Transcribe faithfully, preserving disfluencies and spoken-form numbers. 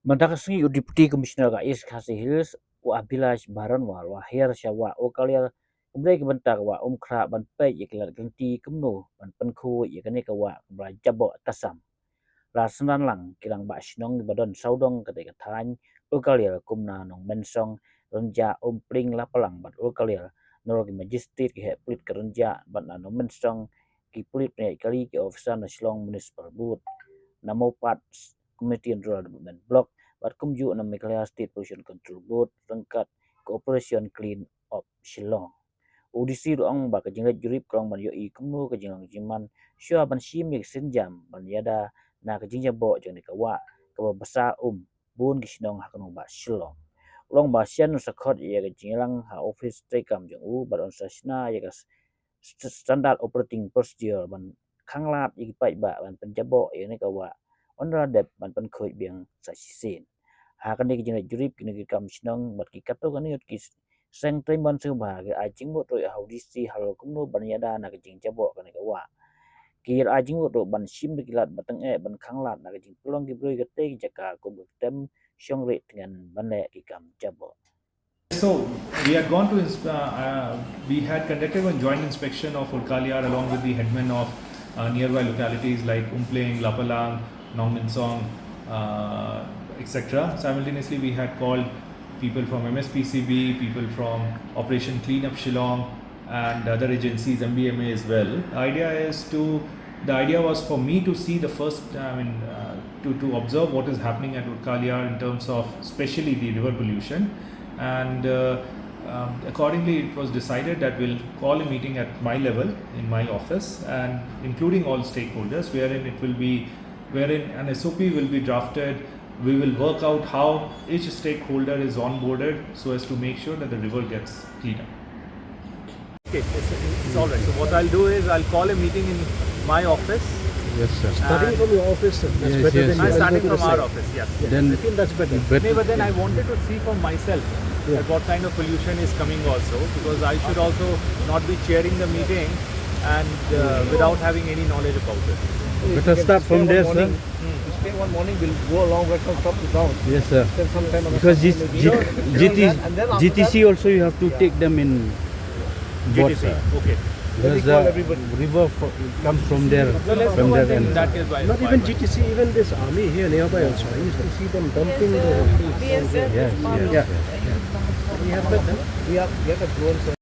Mynta ka sngi u Deputy Commissioner ka East Khasi Hills, u Abhilash Baranwal, u la hiar sha wah Urkaliar, kaba dei ka bynta ka wah Umkhrah ban peit ïa ki lad ki lynti kumno ban pynkhuid ïa kane ka wah kaba la jaboh tasam. La synran lang ki rangbah shnong kiba don sawdong katei ka thaiñ Urkaliar kum na Nongmensong, Rynjah, Umpling, Lapalang bad Urkaliar, nalor ki magistrate, ki heh pulit ka Rynjah bad na Nongmensong, ki pulit pynïaid kali, ki officer na Shillong Municipal Board, na Mawpat Community and Rural Development Block bad kumjuh na Meghalaya State Pollution Control Board ryngkat ka Operation Clean Up Shillong. U D C ruh ong ba ka jingleit jurip ka long ban ïohi kumno ka jinglang jingman shuwa ban shim ïa ka sienjam ban ïada na ka jingjaboh jong kane ka wah kaba bsa um bun ki shnong ha ka nongbah Shillong. U ong ba shen un sa khot ïa ka jingïalang ha ophis treikam jong u bad un sa shna ïa ka st-, Standard Operating Procedure ban khanglad ïa ki paidbah ban pynjaboh ïa kane ka wah, ynda la dep ban pynkhuid biang sa shisien. Ha kane ka jingleit jurip, kine ki kam shnong bad ki katto katne ngut ki seng treimon sngewbha ki ai jingmut ruh ha u D C halor kumno ban ïada na ka jingjaboh kane ka wah. Ki ai jingmut ruh ban shim da ki lad ba tyngeh ban khanglad na ka jingpynlong ki briew ïa katei ka jaka kum ka ktem shongri tngen ban leh ki kam jaboh. So we had gone to, ins- uh, uh, we had conducted one joint inspection of Urkaliar along with the headmen of uh, nearby localities like Umpling, Lapalang, Nongmensong, uh, et cetera. Simultaneously, we had called people from M S P C B, people from Operation Clean Up Shillong, and other agencies, M B M A as well. The idea is to, the idea was for me to see the first, I mean, uh, to, to observe what is happening at Urkaliar in terms of especially the river pollution. And uh, um, accordingly, it was decided that we'll call a meeting at my level, in my office, and including all stakeholders, wherein it will be, wherein an S O P will be drafted. We will work out how each stakeholder is onboarded so as to make sure that the river gets cleaned up. Okay, it's, it's all right. So what I'll do is I'll call a meeting in my office. Yes, sir. Starting And- from your office, sir. That's Yes, better yes, than I'm yes. starting going to from the our site. Office, yes. Yeah, Then I feel that's better. But No, but then I wanted to see for myself Yeah. that what kind of pollution is coming also, because I should also not be chairing the meeting and uh, without having any knowledge about it. Better start from there, sir. Stay one morning, we'll go along right from top to down. Yes, sir. Spend some time on the Because site this maybe. G- Maybe G T, on that, and then after G T C that- also you have to Yeah. take them in boat, G T C. Sir. Okay. Then we Because call the everybody. river fro- comes from there, So let's from do one there thing. End. That is why. Not why- even G T C, even this army here nearby also. I used to see them dumping the B S F Yes, is part yes, of yes. We have the, we have, we have a drone, sir.